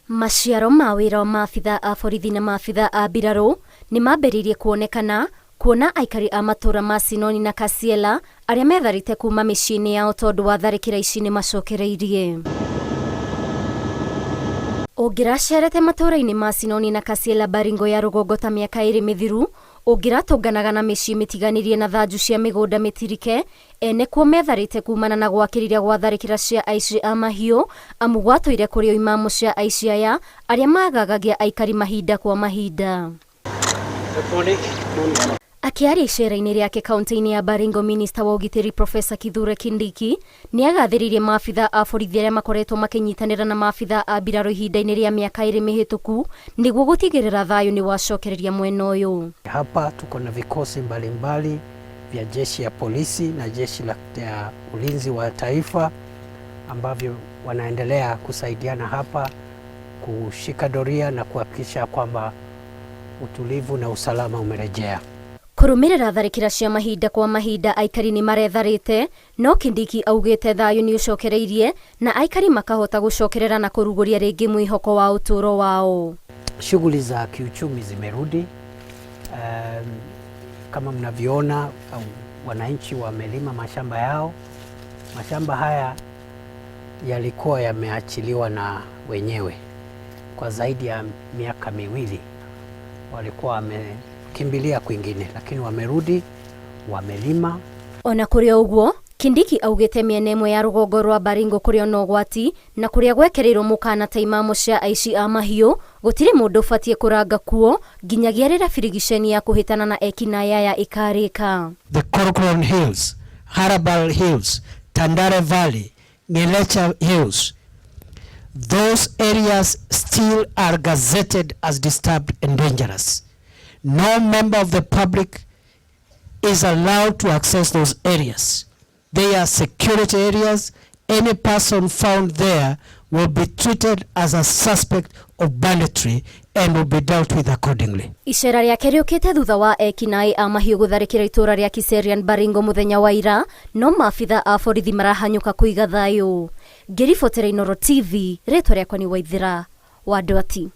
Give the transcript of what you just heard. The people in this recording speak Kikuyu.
Maciaro ma wĩra wa maabithaa a borithi na maabithaa a mbirarũ nĩ mambĩrĩirie kuonekana, kuona aikari a matũũra ma Sinoni na Kasiela arĩa metharĩte kuma mĩciĩ-inĩ yao tondũ wa tharĩkĩra ici nĩ macokereirie. Ũngĩracerete matũũra-inĩ ma Sinoni na Kasiela Baringo ya rũgongo ta mĩaka ĩrĩ mĩthiru, ũngĩratũnganaga na mĩciĩ mĩtiganĩrie na thanju cia mĩgũnda mĩtirike Ene kuo metharĩte kumana na gwakĩrĩria gwa tharĩkĩra cia aici a mahiũ, amu gwatũire kũrĩ o imamo cia aici aya arĩa magagagia aikari mahinda kwa mahinda. Akĩaria icera-inĩ rĩake kaunti-inĩ ya Baringo, minista wa ũgitĩri Professor Kithure Kindiki nĩagathĩrĩirie maabithaa a borithi arĩa makoretwo makĩnyitanĩra na maabithaa a mbirarũ ihinda-inĩ rĩa mĩaka ĩrĩ mĩhĩtũku nĩguo gũtigĩrĩra thayũ nĩwacokereria mwena ũyũ. Hapa tuko na vikosi mbalimbali vya jeshi ya polisi na jeshi la ya ulinzi wa taifa ambavyo wanaendelea kusaidiana hapa kushika doria na kuhakikisha kwamba utulivu na usalama umerejea. Kũrũmĩrĩra tharĩkĩra cia mahinda kwa mahinda aikari nĩ maretharĩte, no Kindiki augĩte thayũ nĩ ũcokereirie na aikari makahota gũcokerera na kũrugũria rĩngĩ mwĩhoko wa ũtũũro wao. Shughuli za kiuchumi zimerudi. Kama mnavyoona wananchi wamelima mashamba yao. Mashamba haya yalikuwa yameachiliwa na wenyewe kwa zaidi ya miaka miwili, walikuwa wamekimbilia kwingine, lakini wamerudi wamelima. Ona kũrĩ o ũguo, Kindiki augĩte mĩena ĩmwe ya rũgongo rwa Baringo kũrĩ ona ũgwati na kũrĩa gwekĩrĩirwo mũkana ta imamo cia aici a mahiũ, gũtirĩ mũndũ ũbatiĩ kũranga kuo nginyagia rĩrĩa birigiceni ya kũhĩtana na ekinaĩ aya ĩkarĩka. The Korokoron Hills, Harabal Hills, Tandare Valley, Ngelecha Hills, those areas still are gazetted as disturbed and dangerous. No member of the public is allowed to access those areas. They are security areas. Any person found there will be treated as a suspect of banditry and will be dealt with accordingly. Icera rĩake rĩũkĩte thutha wa ekinaĩ a mahiũ gũtharĩkĩra itũũra rĩa Kiserian Baringo mũthenya wa ira, no maabitha a borithi marahanyũka kũiga thayũ. Ngĩribotera Inooro TV, rĩtwa rĩakwa nĩ Waithĩra wa Ndwati.